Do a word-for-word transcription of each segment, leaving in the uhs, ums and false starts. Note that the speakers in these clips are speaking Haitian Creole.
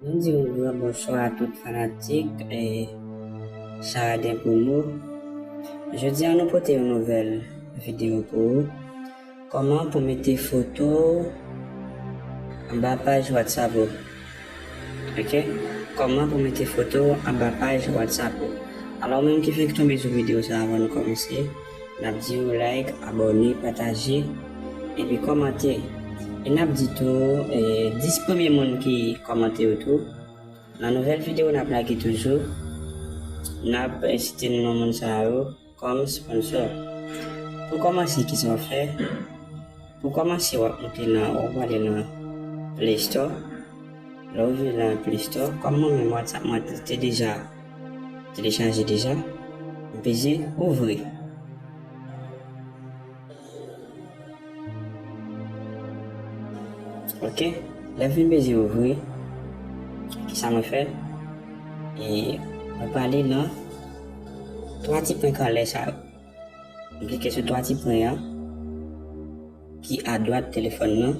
Nou di yon gran bonswa a tout fanatik e Charaden Promo. Jodi a nou pote yon nouvèl videyo pou ou. Kòman pou mete foto anba paj WhatsApp ou. Ok? Kòman pou mete foto anba paj WhatsApp ou. Alò, ou menm ki fenk tonbe sou videyo sa a, avan nou kòmanse, n ap di w like, abòne, pataje, epi kòmante. E n ap di tou, e, dis premye moun ki kòmante yo tou, nan nouvèl videyo n ap lage toujou, n ap, e, site non moun sa yo kòm sponsor. Pou kòmanse, kisa w fè? Pou kòmanse, w ap monte nan, w ap prale nan Play Store. Lè w rive nan Play Store, kòm mwen menm WhatsApp mwen te, te deja telechaje deja, m peze ouvri. Ok, lè m fin peze ouvri, kisa mwen fè? E mwen prale nan twa ti pwen k anlè sa yo. M klike sou twa ti pwen an ki adwat telefòn nan,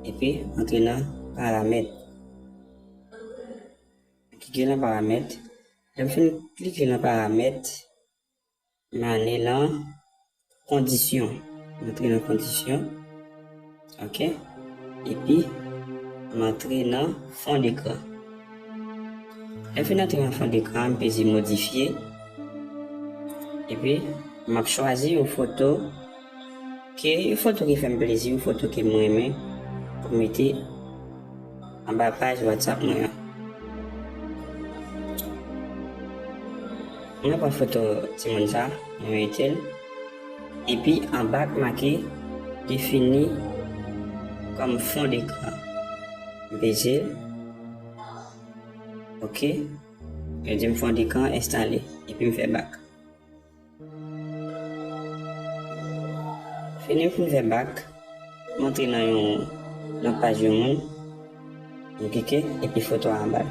epi antre nan paramèt. M klike nan paramèt. Lè m fin klike nan paramèt, m ale nan kondisyon. M antre nan kondisyon. Ok. Epi, m antre nan fon dekran. Lè m fin antre nan fon dekran, m peze modifye. Epi, m ap chwazi yon foto ke, yon foto ki fè m plezi, yon foto ke mwen renmen pou m mete anba paj WhatsApp mwen an. Mwen pran foto timoun sa, mwen mete l. Epi anba k make defini kòm fon dekran. M peze l. Ok. Yo di m fon dekran enstale. Epi m fè bak. Fini m fin fè bak, m antre nan yon, nan paj yon moun, m klike, epi foto a anba l.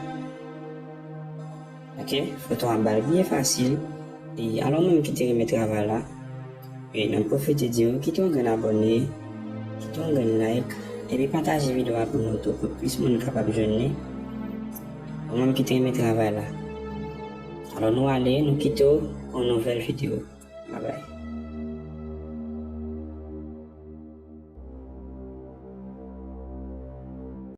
Ok, foto a anba l byen fasil. E alò, mwen ki te renmen travay la, e n ap pwofite di w, kite yon grenn abòne, kite yon grenn like, epi pataje videyo a pou nou tou, pou plis moun kapab jwenn li. Ou menm ki te renmen travay la. Alò, nou ale, nou kite w pou yon nouvèl videyo. Bye bye.